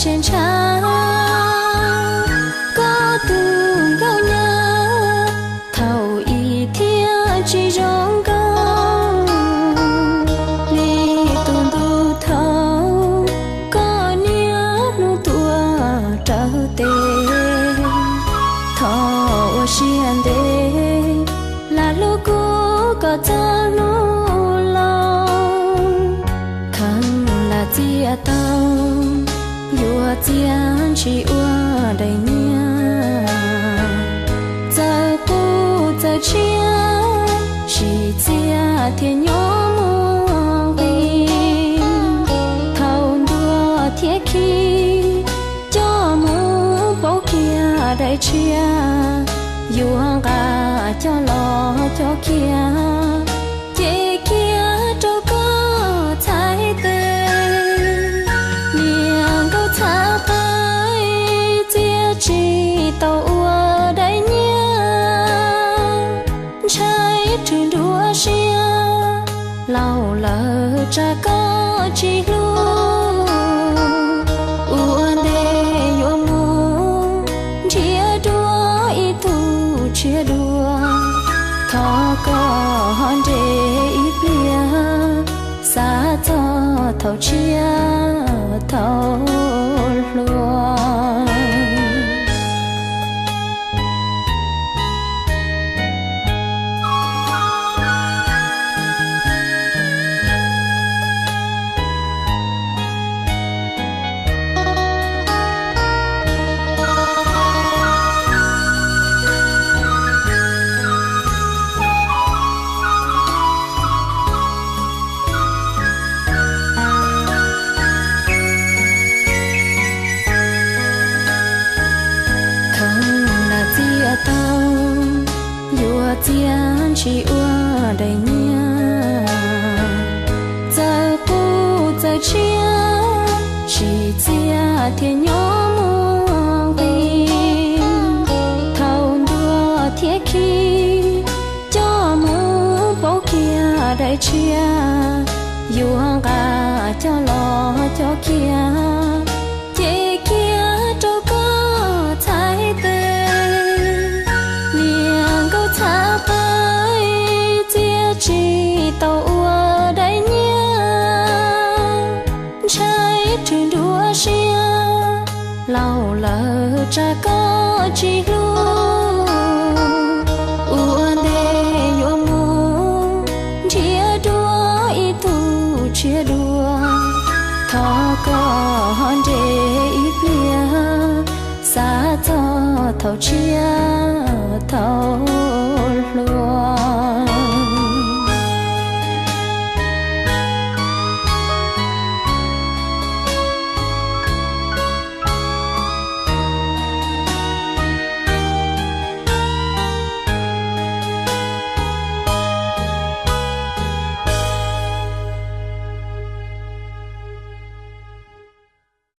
Tseem ntshaw koj tus nkauj nyab thaum ub thiaj tsis zoo nkauj li tus ntu thaum koj niaj hnub tuaj raws tes. Thov ua siab ntev lam hlub kuv kom txog hnub laus, kheev lam txiaj tau yuav txiaj ntsim ua daim nyiaj. Txawm qub txawm tshiab sim txiaj thiaj nyob muaj nqis, thaum ntuag thiab khi coj mus pauv kiag daim tshiab, yuav nqa coj los coj kiag, ces kiag rau koj txhais tes. Niag nkauj txhav qaib txiaj tsis tau ua daim nyiaj, ntshai rwg nruab siab laus lawm tsam koj tsis hlub. Ua ntej yuav mus nrhiav dua ib tug tshiab dua, thov koj ho nres ib pliag, xav txog thaum tshiab thaum hluas. Kheev lam txiaj tau yuav txiaj ntsim ua daim nyiaj. Txawm qub txawm tshiab sim txiaj thiaj nyob muaj nqis, thaum ntuag thiab khi coj mus pauv kiag daim tshiab, yuav nqa coj los coj kiag, ces kiag rau koj txhais tes. Niag nkauj txhav qaib txiaj tsis tau ua daim nyiaj, ntshai rwg nruab siab laus lawm tsam koj tsis hlub. Ua ntej yuav mus nrhiav dua ib tug tshiab dua, thov koj ho nres ib pliag, xav txog thaum tshiab thaum